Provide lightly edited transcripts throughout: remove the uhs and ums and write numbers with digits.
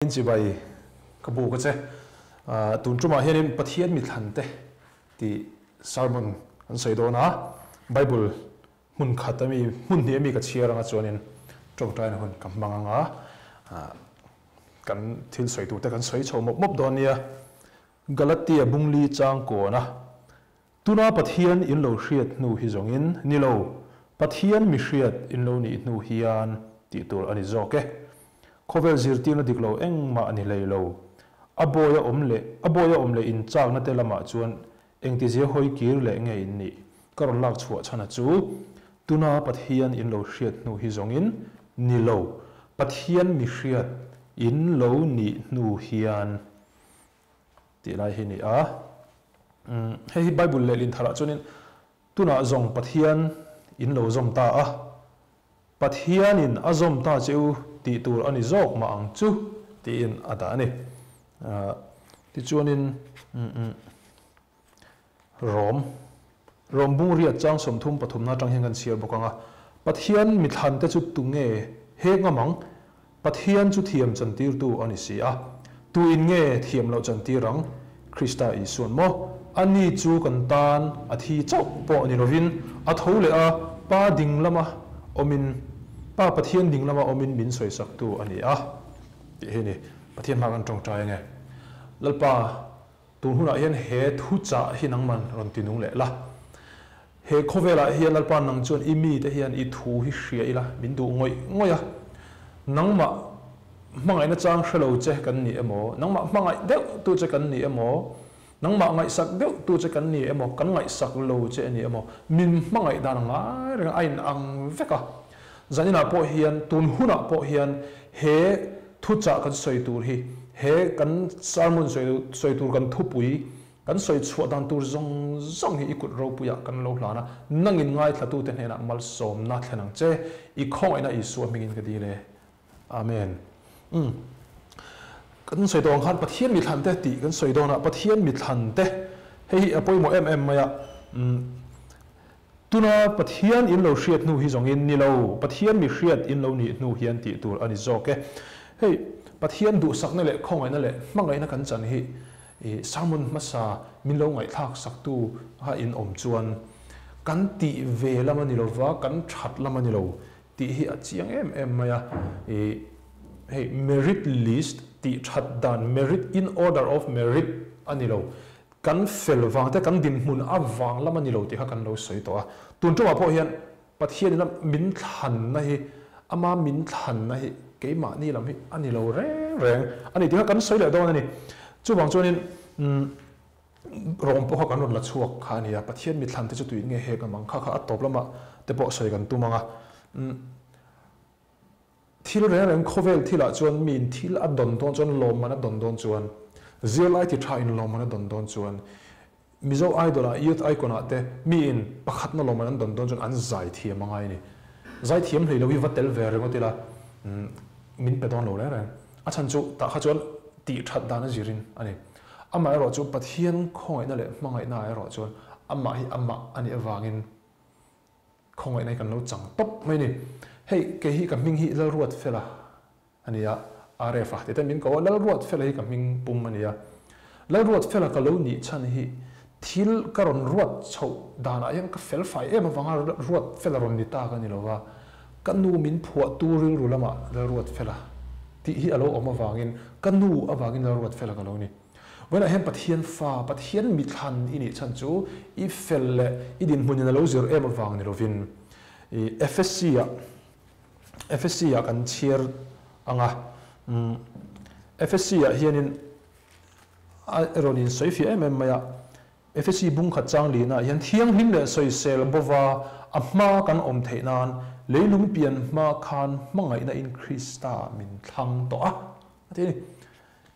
Chibai ka bu ka che. Tun tumah hianin Pathian mithlante tih sermon kan sawi dawn a, Bible hmun khat ami, hmun hnih ami ka chhiar anga chuanin tawngtaina hun ka hmang anga kan thil sawi turte kan sawi chho mawp mawp dawn nia. Galatia bungli chang kawna tuna Pathian in lo hriat hnu hi zawngin ni lo, Pathian mi hriat in lo nih hnu hian tih tur a ni zawk e. Khawvel zirtirna dik lo engmah a ni hlei lo. A bawi a awm leh a bawi a awm leh inchakna te lamah chuan engtizia hawi kir leh nge in nih? Ka rawn lak chhuah chhan a chu, tuna Pathian in lo hriat hnu hi zawngin ni lo, Pathian mi hriat in lo nih hnu hian tih lai hi ni a. Hei hi Bible lehlin tharah chuanin tunah zawng Pathian in lo zawm ta a, Pathianin a zawm ta che u tih tur a ni zawk mah ang chu tiin a dah a ni. Tichuanin Rom, Rom bung riat chang 33 na atang hian kan chhiar bawk ang a, Pathian mithlante chu tunge he ngam ang? Pathian chu thiam chantirtu a ni si a, tuin nge thiam loh chantir ang? Krista Isuan maw? Ani chu kan tan a thi chauh pawh ni lovin a tho leh a, Pa ding lama awmin, Pa Pathian ding lama awmin min sawisaktu a ni a, tih hi a ni. Pathian hma kan tawngtai ange. Lalpa, tun hunah hian he thuchah hi nangman rawn ti nung leh la. He khawvelah hian Lalpa nang chuan i mite hian i thu hi hria ila min duh ngawih ngawih a, nangmah hmangaihna chang hre lo che kan ni emaw, nangmah hmangaih deuh tu che kan ni emaw, nangmah ngaihsak deuh tu che kan ni emaw, kan ngaihsak lo che a ni emaw, min hmangaih dan ngai reng a inang vek a. Zaninah pawh hian, tun hunah pawh hian he thuchah kan sawi tur hi, he kan sermon sawi tur kan thupui, Kan sawi chhuah dan tur zawng zawng hi i kut ropuiah kan lo hlan a, nangin ngaithlatute hnenah malsawmna thlen ang che, i khawngaihna Isua hmingin ka dil e. Amen. Umm. Kan sawi tawh ang khan Pathian mithlante tih kan sawi dawn a, Pathian mithlante hei hi a pawimawh em em mai a, umm tuna Pathian in lo hriat hnu hi zawngin ni lo, Pathian mi hriat in lo nih hnu hian tih tur a ni zawk e. Hei Pathian duhsakna leh khawngaihna leh hmangaihna kan chan hi I sermon hmasa min lo ngaihthlak saktu a in awm chuan kan tih ve lam a ni lova, kan that lam a ni lo tih hi a chiang em em mai a. I hei merit list tih that dan merit in order of merit a ni lo, kan fel vang te kan dinhmun avang lam a ni lo tih kha kan lo sawi tawh a. Tun tumah pawh hian Pathian ina min thlanna hi, ama min thlanna hi keimahni lam hi a ni lo reng reng a ni tih kha kan sawi leh dawn a ni. Chuvang chuanin rawng pawh kha kan rawn la chhuak kha a ni a, Pathian mi thlante chu tuin nge hek amang kha kha a tawp lamah te pawh sawi kan tum ang a. Thil reng reng khawvel thilah chuan miin thil a dawn dawn chuan lawmman a dawn dawn chuan, zirlai ti tha in lawmman a dawn dawn chuan, Mizo Idol ah Youth Icon ah te miin pakhatna lawmman an dawn dawn chuan an zai thiam a ngai a ni. Zai thiam hlei lo hi va tel ve ringawt ila min pe dawn lo reng reng. A chhan chu tah kha chuan tih that dan a zirin a ni. Amaherawh chu Pathian khawngaihna leh hmangaihna ah erawh chuan amah hi amah a nih avangin Khawngaihna hi kan lo chang tawp mai a ni. Hei, kei hi ka hming hi Lalruatfela a ni a, RF a ti te min ko a, Lalruatfela hi ka hming pum a ni a. Lalruatfela ka lo nih chhan hi thil ka rawn ruat chhoh danah hian ka fel fai em avanga Ruatfela rawn ni ta ka ni lo va, ka nu min phuahtu rilru lamah Lalruatfela tih hi a lo awm avangin ka nu avangin Lalruatfela ka lo ni. Vawiinah hian Pathian fa, Pathian mithlan i nih chhan chu i fel leh i dinhmunin a lo zir em avang ni lovin i Efesi-ah Efesi-ah kan chhiar ang a. Efesi-ah hianin a rawn insawifiah em em mai a. Efesi bung khat chang lihnah hian thianghlim leh sawisel bova a hma kan awm theih nan leilung pian hma khan hmangaihna in Krista min thlang tawh a, a ti a ni.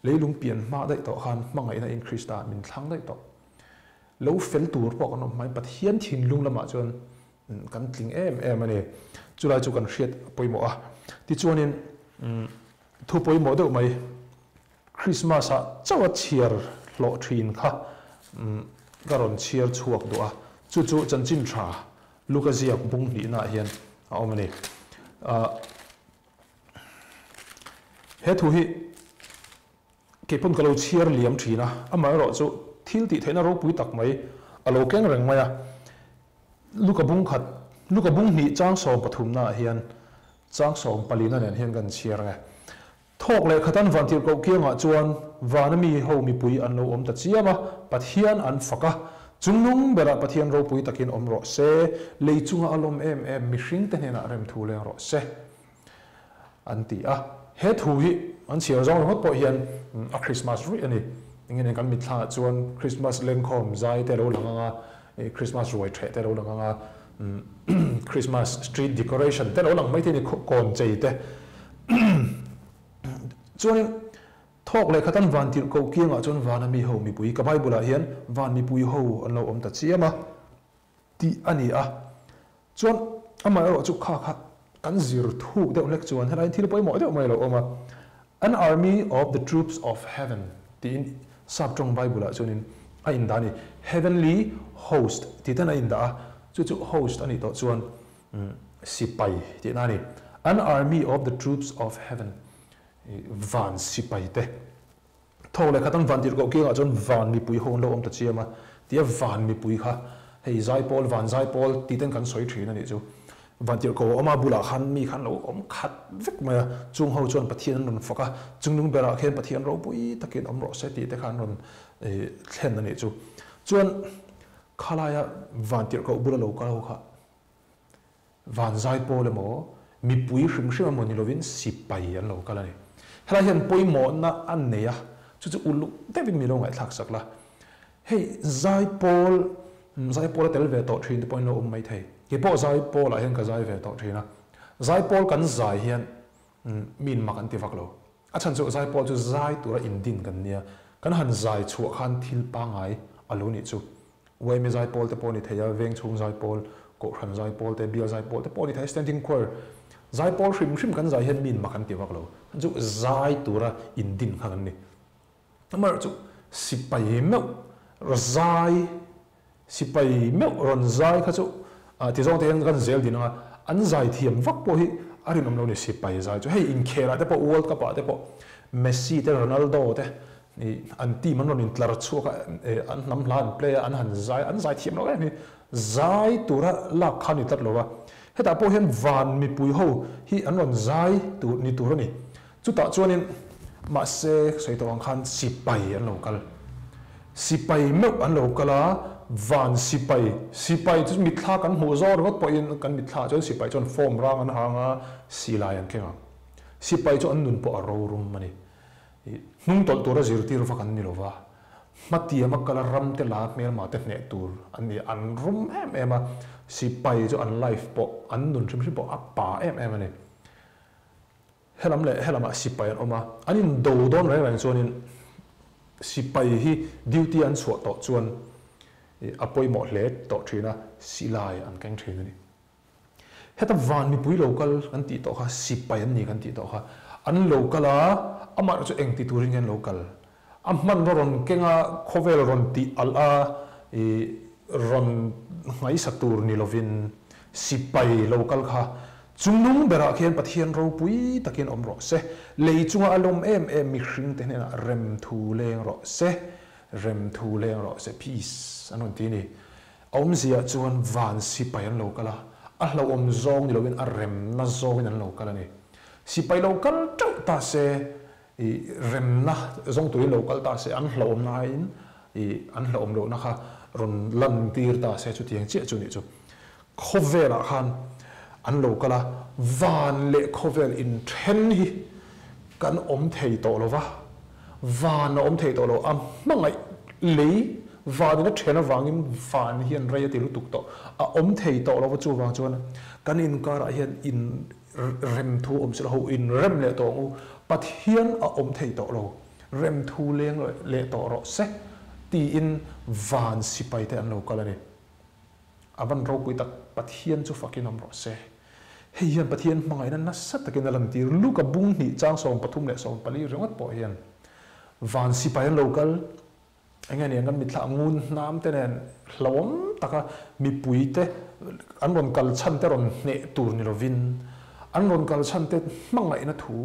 Leilung pian hma daih tawh khan hmangaihna in Krista min thlang daih tawh. Lo fel tur pawh kan awm hmain Pathian thinlung lamah chuan kan tling em em a ni. Chulai chu kan hriat a pawimawh a. Tichuanin thu pawimawh deuh mai Christmas ah chauh a chhiar hlawh thin kha ka rawn chhiar chhuak duh a. Chu chu chanchin tha Luka ziak bung hnihnaah hian a awm a ni. He thu hi. Kei pawn ka lo chhiar liam thin a, amaherawhchu thil tih theihna ropui tak mai a lo keng reng mai a. Luka bung khat, Luka bung hnih chang sawm pathumnaah hian chang sawm palina nen hian kan chhiar ang e. Thawk leh khatan vantirhkoh kiangah chuan vana mi ho mipui an lo awm ta chiam a, Pathian an fak a, Chungnung berah Pathian ropui takin awm rawh se, lei chunga a lawm em em mihringte hnenah remthu leng rawh se. An ti a. He thu hi an chhiar zawng ringawt pawh hian a Krismas ruih a ni. Engin kan mitthlaah chuan Krismas lengkhawm zai te a lo lang ang a, Krismas ruai ṭheh te a lo lang ang a, Krismas street decoration te a lo lang mai thei a ni, kawn chei te. Chuanin thawk leh khatan van tirhkoh kiangah chuan vana mi ho mipui, ka Bible-ah hian van mipui ho an lo awm ta chiam a tih a ni a. Chuan amaherawh chu kha kha kan zir thuk deuh hlek chuan helaiin thil pawimawh deuh mai a lo awm a, An army of the troops of heaven tiin sap tawng Bible ah chuanin a indah a ni. Heavenly host tih ten a indah a, chu chu host a nih tawh chuan sipai tihna a ni. An army of the troops of heaven, van sipai te. Tho leh khat an van tirhkoh kiangah chuan van mipui ho an lo awm ta chiam a, tia van mipui kha hei zaipawl, van zaipawl tih ten kan sawi thin a nih chu. Van tirhkoh a awm a, bulah khan mi kha an lo awm khat vek mai a, chung ho chuan Pathian an rawn fak a, chungnung berah khian Pathian ropui takin awm rawh se tih te kha an rawn thlen a nih chu. Chuan khalaia van tirhkoh bula lo kal ho kha Van zaipawl emaw, mipui hrim hrim emaw ni lovin sipai an lo kal a ni. Helai hian pawimawhna a nei a, chu chu uluk deuhin mi lo ngaihthlak sak la. Hei zaipawl, zaipawl a tel ve tawh thin te pawhin lo awm mai thei. Kei pawh zaipawlah hian ka zai ve tawh thin a. Zaipawl kan zai hian miin mak an ti vak lo. A chhan chu zaipawl chu zai tura indin kan nia, kan han zai chhuah khan thil pangngai a lo nih chu. Uaimi zaipawl te pawh a ni thei a, vengchhung zaipawl, kohhran zaipawl te, bial zaipawl te pawh a ni thei a, standing choir zaipawl hrim hrim kan zai hian miin mak an ti vak lo. An chu zai tura indin kha kan ni. Amaherawh chu sipai meuh zai, sipai meuh rawn zai kha chu tizawng te hian kan zel din ang a, an zai thiam vak pawh hi a rinawm lo a ni sipai zai chu. Hei inkhelah te pawh World Cup ah te pawh Messi te Ronaldo te An team an rawn intlar chhuak a, an hnam hla an play a, an han zai, an zai thiam lo em hi. Zai tura lak kha a ni tlat lo va. Hetah pawh hian van mipui ho hi an rawn zai tur ni tur a ni. Chutah chuanin mahse sawi tawh ang khan sipai an lo kal. Sipai meuh an lo kal a, van sipai, sipai chu mitthla kan hmuh zawk ringawt pawhin kan mitthla ah chuan sipai chuan form rang an hang a, silai an keng ang. Sipai chu an nun pawh a rorum a ni. Hnung tawlh tura zirtir vak an ni lo va, hmatiama kala ramte la hmelma te hneh tur an ni. An rum em em a, sipai chu an life pawh, an nun hrim hrim pawh a pa em em a ni. Helam leh helamah sipai an awm a, an indo dawn reng reng chuanin sipai hi duty an chhuah tawh chuan a pawimawh hle tawh thin a, silai an keng thin a ni. Heta van mipui lo kal kan tih tawh kha, sipai an ni kan tih tawh kha, an lo kal a, amah chu eng ti turin nge an lo kal? A hmanraw rawn keng a, khawvel rawn tih alh a, ih rawn nghaisa tur ni lovin sipai lo kal kha chungnung berah khian Pathian ropui takin awm rawh se, lei chunga a lawm em em mihringte hnenah rem thu leng rawh se, rem thu leng rawh se, peace an rawn ti a ni. A awmziah chuan van sipai an lo kal a, a hlauhawm zawng ni loin a remna zawngin an lo kal a ni. Sipai lo kal teuh ta se, ih remna zawng turin lo kal ta se, an hlauhawmna aiin ih an hlauhawm lohna kha rawn lan tir ta se chutiang chiah chu nih chu. Khawvelah khan an lo kal a, van leh khawvel inthen hi kan awm thei tawh lo va, van a awm thei tawh lo, a hmangaih lei vanin a then avangin van hian rei a ti lutuk tawh, a awm thei tawh lo va, chuvang chuan kan inkarah hian in rem thu awm silo ho, in rem leh tawh ang u, Pathian a awm thei tawh lo, rem thu leng leh tawh rawh se tiin van sipai te an lo kal a ni. A van ropui tak, Pathian chu fakin awm rawh se. Hei hian Pathian hmangaihna nasa takin a lantir. Luka bung hnih chang 13 leh 14 ringawt pawh hian van sipai an lo kal. Eng nge niang kan mitthla ngun hnam te nen hlauhawm taka mipui te an rawn kal chhan te rawn hneh tur ni lovin an rawn kal chhan te hmangaihna thu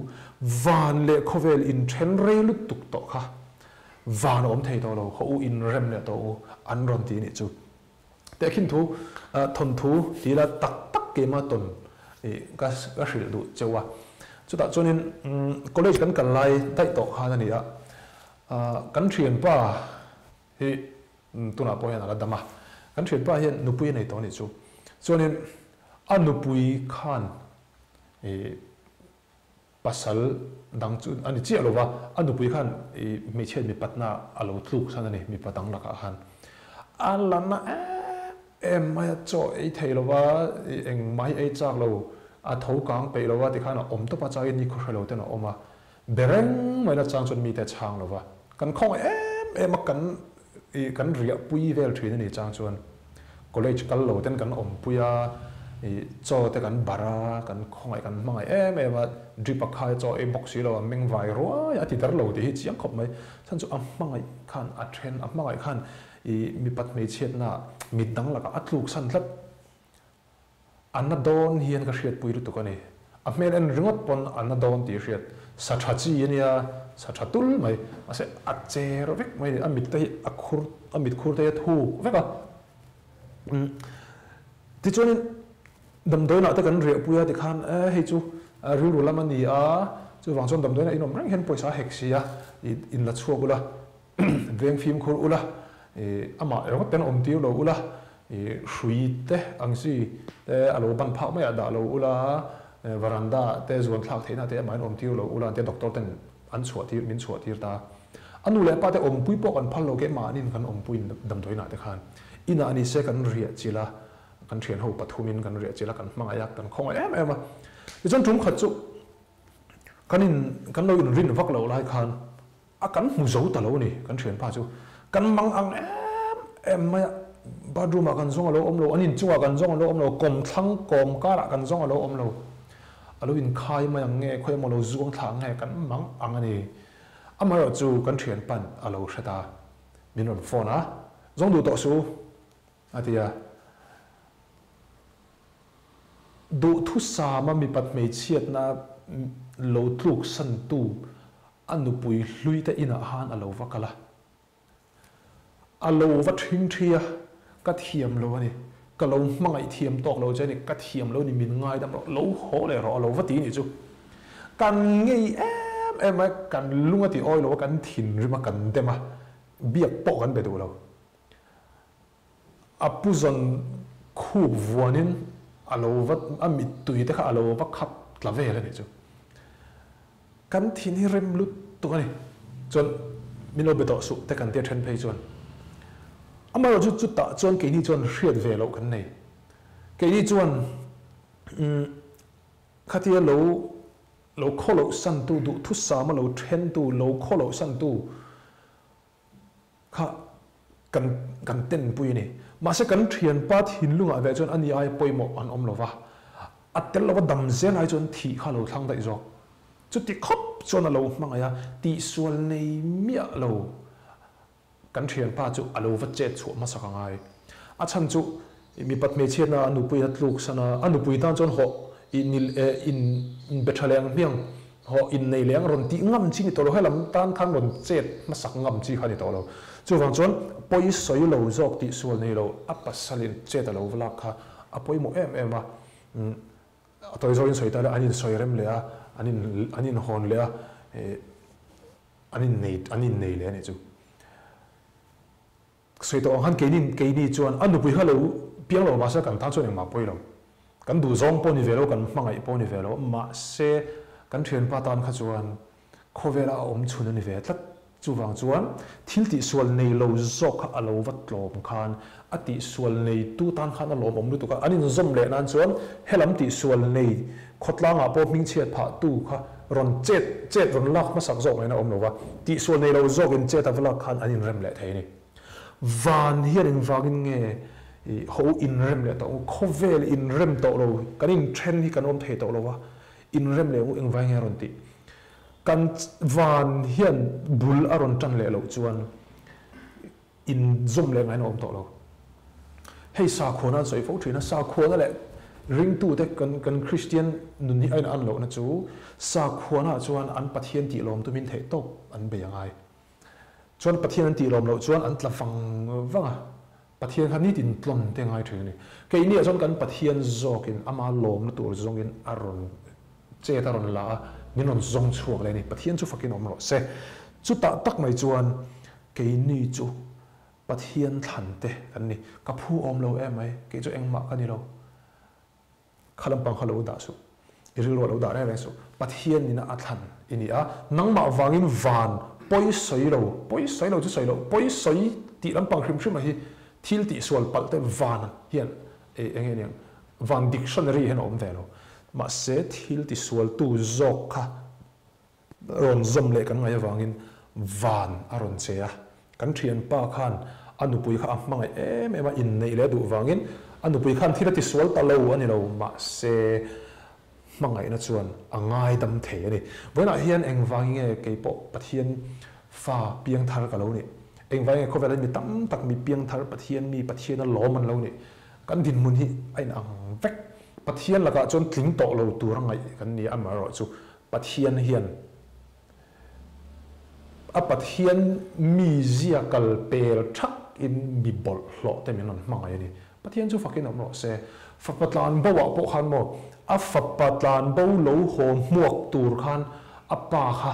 van leh khawvel inthen rei lutuk tawh kha. Van a awm thei tawh lo, haw u inrem leh tawh u an rawn ti nih chu. Tehkhin thu, thawnthu ti ila tak tak keimah tawn ka ka hrilh duh cheu a. Chutah chuanin college kan kal lai daih tawh khan a ni a, kan thianpa hi tunah pawh hian a la dam a, kan thianpa hian nupui a nei tawh a nih chu. Chuanin a nupui khan ih Pasal dang chu a ni chiah lo va, a nupui khan i hmeichhiat mipatna a lo tluk san a ni, mipa dang lakah khan. A la na em em mai a, chaw ei thei lo va, engmah hi ei chak lo, a tho kang peih lo va tikhan a awm tawp a, changin nikhaw hre lo ten a awm a, be reng mai na chang chuan mite a chhang lo va, kan khawngaih em em a, kan i kan riahpui vel thin a ni chang chuan college kal lo ten kan awmpui a, i chaw te kan barh a, kan khawngaih kan hmangaih em em a, drip a khai chaw ei bawk si lo a meng vai ruai a ti der lo tih hi chiang khawp mai, chhan chu a hmangaih khan a then a hmangaih khan i mipat hmeichhiatna mit dang lakah a tluk san tlat. A na dawn hian ka hriatpui lutuk a ni. A hmel en ringawt pawn a na dawn tih hriat. Sa tha chi a nia, sa tha tul mai. Mahse a cher vek mai a ni. A mit te hi a khur, a mit khur te hi a thuk vek a. Tichuanin damdawiinah te kan riahpui a tikhan e hei chu rilru lam a ni a, chuvang chuan damdawiinah inawm reng hian pawisa a hek si a, in la chhuak ula. Veng fimkhur ula, amah ringawt ten awm tir lo ula, hrui te ang chi te a lo ban phak maiah dah lo ula, varanda ah te zuan thlak theihna te amahin awm tir lo ula tia doctor ten an chhuah tir, min chhuah tir ta. A nu leh pa te awmpui pawh kan phal lo ke mahnin kan awmpui damdawiinah te khan inah ni se kan riah chilh a, kan thian ho pathumin kan riah chilh a, kan hmangaih a, kan khawngaih em em a. Tichuan tum khat chu kan in kan lo inrin vak loh lai khan A kan hmu zo ta lo a ni, kan thianpa chu. Kan mang ang em em mai a, bathroom ah kan zawng a lo awm lo, an inchungah kan zawng a lo awm lo, kawmthlang kawm karah kan zawng a lo awm lo. A lo inkhai mai ang nge, khawi emaw lo zuang thla ang nge, kan mang ang a ni. Amaherawh chu kan thianpa'n a lo hre ta, min rawn phone a, Zawng duh tawh suh u, a ti a. Duhthusama mipat hmeichhiatna lo tluksantu A nupui hlui te inah han a lo va kal a, a lo va ṭhing ṭhi a, Ka thiam lo a ni, ka lo hmangaih thiam tawk lo che a ni, ka thiam lo a ni, min ngaidam rawh, lo haw leh rawh a lo va ti nih chu. Kan ngei em em a, kan lung a ti awi lo a, kan thinrim a, kan dem a, biak pawh kan be duh lo. A pu zawn khup vuanin a lo va, a mittui te kha a lo va khap tla vel a nih chu. Kan thin hi rem lut tuk a ni. Chuan min lo be tawh suh te kan tia then phei chuan. Amaherawh chu chutah chuan keini chuan hriat ve loh kan nei. Keini chuan umm khatia lo lo khawloh santu duhthusama lo thentu lo khawloh santu Kha kan kan tenpui a ni. Mahse kan thianpa thinlungah ve chuan ani aia pawimawh an awm lo va, a tel lova dam zel ai chuan thih kha a lo thlang daih zawk. Chuti khawp chuan a lo hmangaih a, tihsual nei miah lo kan thianpa chu a lo va chet chhuah hmasak a ngai. A chhan chu mipat hmeichhiatna a nupui a tluk san a, a nupui tan chuan hawh in in be tha leh ang hmiang Haw innei leh ang rawn tih ngam chi ni tawh lo, helam tan khan rawn chet hmasak ngam chi kha ni tawh lo. Chuvang chuan pawi sawi lo zawk tih sual nei lo, a pasalin chet a lo va lak kha a pawimawh em em a. A tawi zawkin sawi ta ila an insawi rem leh a, an in an inhawn leh a, an innei an innei leh a nih chu. Sawi tawh ang khan keini keini chuan a nupui kha lo piang lo mahse kan tan chuan engmah pawi lo. Kan duh zawng pawh ni ve lo, kan hmangaih pawh ni ve lo, mahse kan thianpa tan kha chuan khawvela a awm chhun a ni ve tlat. Chuvang chuan thil tihsual nei lo zawk kha a lo va tlawm khan a tihsual neitu tan khan a lawmawm lutuk a, an inzawm leh nan chuan helam tihsual nei khawtlangah pawh hmingchhiat phah tu kha rawn chet chet rawn lak hmasak zawk ngaihna awm lo va, tihsual nei lo zawkin chet a va lak khan an inrem leh thei a ni. Van hian engvangin nge i ho inrem leh tawh ang u, khawvel inrem tawh lo, kan inthen hi kan awm thei tawh lo va, inrem leh ang u engvangin nge a rawn tih? Kan van hian bul a rawn tan leh loh chuan inzawm leh ngaihna awm tawh lo. Hei sakhuana an sawi fo thin a, sakhuana leh ringtute kan kan Kristian nun hi a in an lohna chu sakhuana chuan an Pathian tih lawm tumin theih tawp an bei a ngai. Chuan Pathian an tih lawm loh chuan an tla vang vang a, Pathian kha nitin tlawn te ngai thin a ni. Keini ah chuan kan Pathian zawkin ama lawmna tur zawngin a rawn chet a rawn la a, min rawn zawng chhuak leh a ni. Pathian chu fakin awm rawh se. Chutah tak mai chuan keini chu Pathian thlan te kan ni. Ka phu awm lo em mai, kei chu engmah ka ni lo. Kha lampang kha lo dah suh. I rilru ah lo dah reng reng suh. Pathian nina a thlan i ni a, nangmah vangin van pawi sawi lo, pawi sawi lo chu sawi loh, pawi sawi tih lampang hrim hrim a hi thil tih sual palh te van hian eng nge niang, van dictionary hian a awm ve lo. Mahse thil ti sualtu zawk kha rawn zawm leh kan ngaih avangin van a rawn che a. Kan thianpa khan a nupui kha a hmangaih em em a, inneih leh a duh vangin a nupui khan thil a tisual ta lo a ni lo, mahse hmangaihna chuan a ngaidam thei a ni. Vawiinah hian engvangin nge kei pawh Pathian fa piangthar ka lo nih? Engvangin nge khawvelah hian mi tam tak mi piangthar Pathian mi Pathiana lawm an lo nih? Kan dinhmun hi a inang vek. Pathian lakah chuan tling tawh lo tur a ngaih kan ni a, amaherawhchu Pathian hian a Pathian mizia kal pel thak in mi bawlhhlawh te min rawn hmangaih a ni. Pathian chu fakin awm rawh se. Fapa tlan bo ah pawh khan maw a fapa tlan bo lo haw hmuak tur khan a pa kha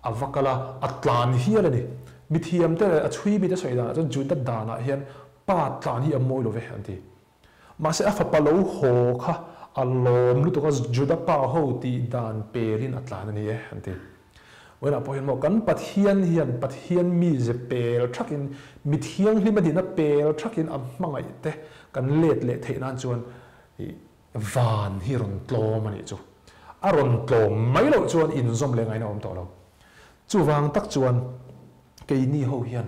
a va kal a, a tlan hial a ni. Mithiam te leh a chhui mite sawi danah chuan Juda danah hian pa tlan hi a mawi lo ve an ti. Mahse a fapa lo haw kha a lawm lutuk a, Juda pa ho tih dan pelin a tlan a ni e, an ti. Vawiinah pawh hian maw kan Pathian hian Pathian mize pel thakin, mi thianghlim a dihna pel thakin a hmangaih te kan let leh theih nan chuan van hi rawn tlawm a nih chu. A rawn tlawm mai loh chuan inzawm leh ngaihna a awm tawh lo. Chuvang tak chuan keini ho hian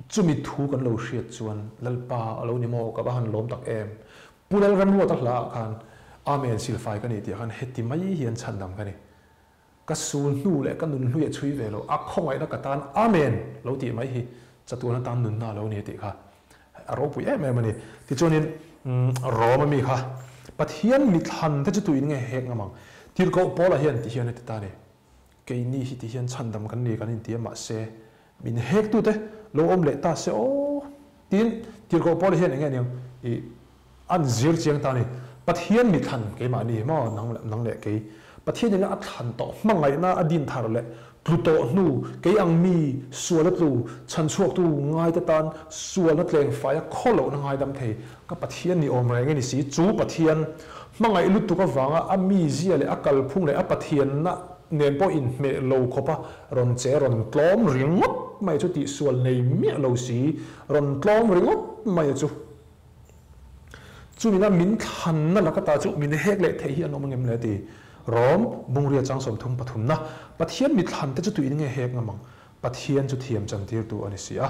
Chumi thu kan lo hriat chuan Lalpa a lo ni maw ka va han lawm tak em. Pu Lalramruata hla ah khan Amen silfai ka ni tih ah khan heti mai hian chhandam ka ni. Ka sul hnu leh ka nun hlui a chhui ve lo, a khawngaihna ka tan Amen lo tih mai hi chatuan atan nunna a lo ni tih kha a ropui em em a ni. Tichuanin Rome ami kha Pathian mithlan te chu tuin nge hek ngam ang? Tirhkoh Paula hian ti hian a ti ta a ni. Keini hi ti hian chhandam kan ni kan inti a, mahse min hektute lo awm leh ta se aw tiin tirhkoh Paula hian eng nge niang i an zir chiang ta a ni. Pathian mi thlan keimahni maw nang nang leh kei Pathian ina a thlan tawh hmangaihna a din thar leh tlu tawh hnu kei ang mi sual a tlu chhanchhuaktu ngaite tan sualna tleng faia khaw lohna ngaidam thei ka Pathian ni awm reng i ni si chu Pathian Hmangaih lutuk avanga a mizia leh a kalphung leh a Pathianna nen pawh inhmeh lo khawpa rawn che rawn tlawm ringawt mai chu tihsual nei miah lo si, rawn tlawm ringawt mai chu chumina min thlanna laka ta chu min hek leh theih hi an awm angem le ti Rom Bungria chang 33 na Pathian mi thlan te chu tuin nge hek ngam ang? Pathian chu thiam chantirtu a ni si a.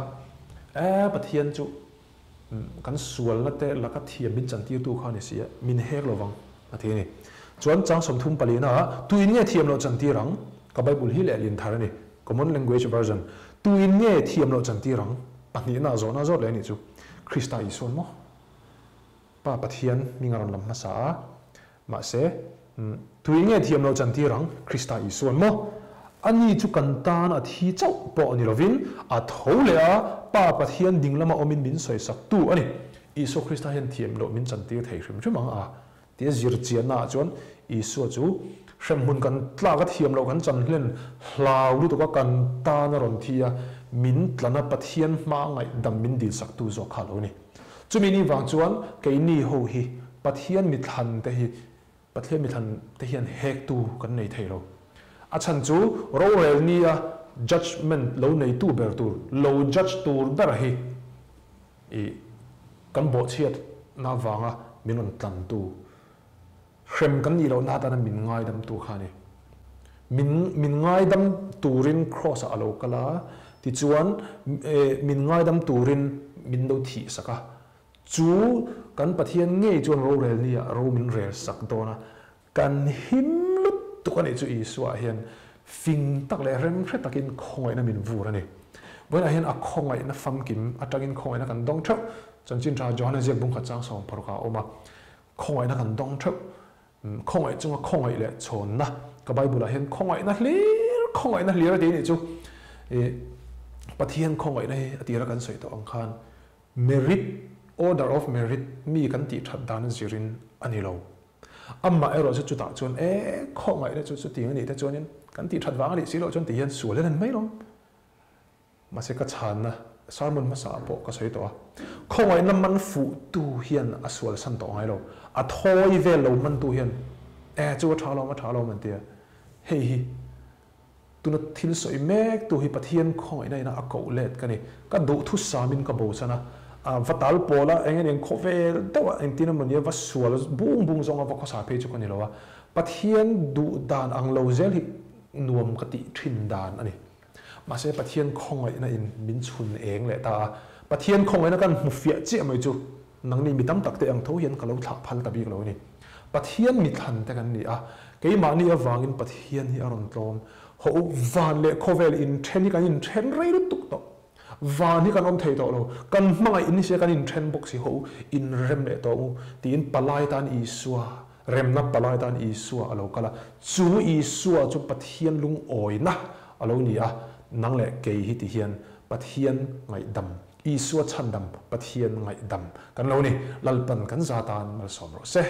E Pathian chu Kan sualna te laka thiam min chantirtu kha a ni si a, min hek lo vang, a ti a ni. Chuan chang 34 ah, Tuin nge thiam loh chantir ang? Ka Bible hi lehlin thar a ni, Common Language Version. Tuin nge thiam loh chantir ang? Pahnihna zawhna zawt leh a nih chu. Krista Isuan maw? Pa Pathian hming a rawn lam hmasa a, mahse, Tuin nge thiam loh chantir ang? Krista Isuan maw? Ani chu kan tan a thi chauh pawh ni lovin, a tho leh a, Pa Pathian ding lama awmin min sawisaktu a ni. Isua Krista hian thiam loh min chantir thei hrim hrim ang a tia zir chiannaah chuan Isua chu hremhmun kan tlak a thiam loh kan chan hlen hlau lutuk a kan tan a rawn thi a, min tlana Pathian hma ngaihdam min dilsaktu zawk kha a lo ni. Chumi ni vang chuan keini ho hi Pathian mithlan te hi Pathian mithlan te hian hektu kan nei thei lo. A chhan chu rorel nia judgement lo neitu ber tur, lo judge tur ber hi i kan bawhchhiat na vanga min rawn tlantu, hrem kan nih lohna atana min ngaidamtu kha a ni. Min min ngaidam turin Kraws ah a lo kal a, tichuan min ngaidam turin min lo thihsak a. Chu kan Pathian ngei chuan rorel ni ah ro min rel sak dawn a, kan him lutuk a nih chu Isua hian fing tak leh rem hre takin khawngaihna min vur a ni. Vawiinah hian a khawngaihna famkim atangin khawngaihna kan dawng theuh. Chanchin tha Johana ziak bungkhat chang 16 ah a awm a, khawngaihna kan dawng theuh. Khawngaih chunga khawngaih leh chhawnna, ka Bible ah hian khawngaihna hlir, khawngaihna hlir a ti a nih chu. Pathian khawngaihna hi a tira kan sawi tawh ang khan merit, order of merit, mi kan tih that dan a zirin a ni lo. Amah erawh chu chutah chuan e khawngaihna chu chutiang a nih te chuanin kan tih that vang a nih si loh chuan ti hian sual hian an mai lo. Mahse ka chhanna sermon hmasa ah pawh ka sawi tawh a, khawngaihna man fuh tu hian a sual san tawh ngai lo. A thawi vel lo man tu hian e chu a tha lo a tha lo an ti a, hei hi Tuna thil sawi mek tu hi Pathian khawngaihna ina a koh let ka ni. Ka duhthusam in ka bosan a, a va tal pawl a, eng eng khawvel deuh a engtin emaw nia va sual bung bung zawng a va khawsa phei chu ka ni lo a. Pathian duh dan ang lo zel hi nuam ka tih thin dan a ni. Mahse Pathian khawngaihna in min chhun eng leh ta a. Pathian khawngaihna kan hmu fiah chiah mai chu nangni mi tam tak te ang tho hian ka lo thlah phal ta bik lo a ni. Pathian mithlan te kan ni a, keimahni avangin Pathian hi a rawn tlawm. Haw u, van leh khawvel inthen hi kan inthen rei lutuk tawh. Van hi kan awm thei tawh lo. Kan hmangaih in sia kan inthen bawk si. Haw u, inrem leh tawh u tiin palai tan Isua, remna palai tan Isua a lo kal a. Chu Isua chu Pathian lungawina a lo ni a, nang leh kei hi ti hian Pathian ngaihdam Isua chhandam Pathian ngaihdam kan lo ni. Lalpan kan za tan malsawm rawh se.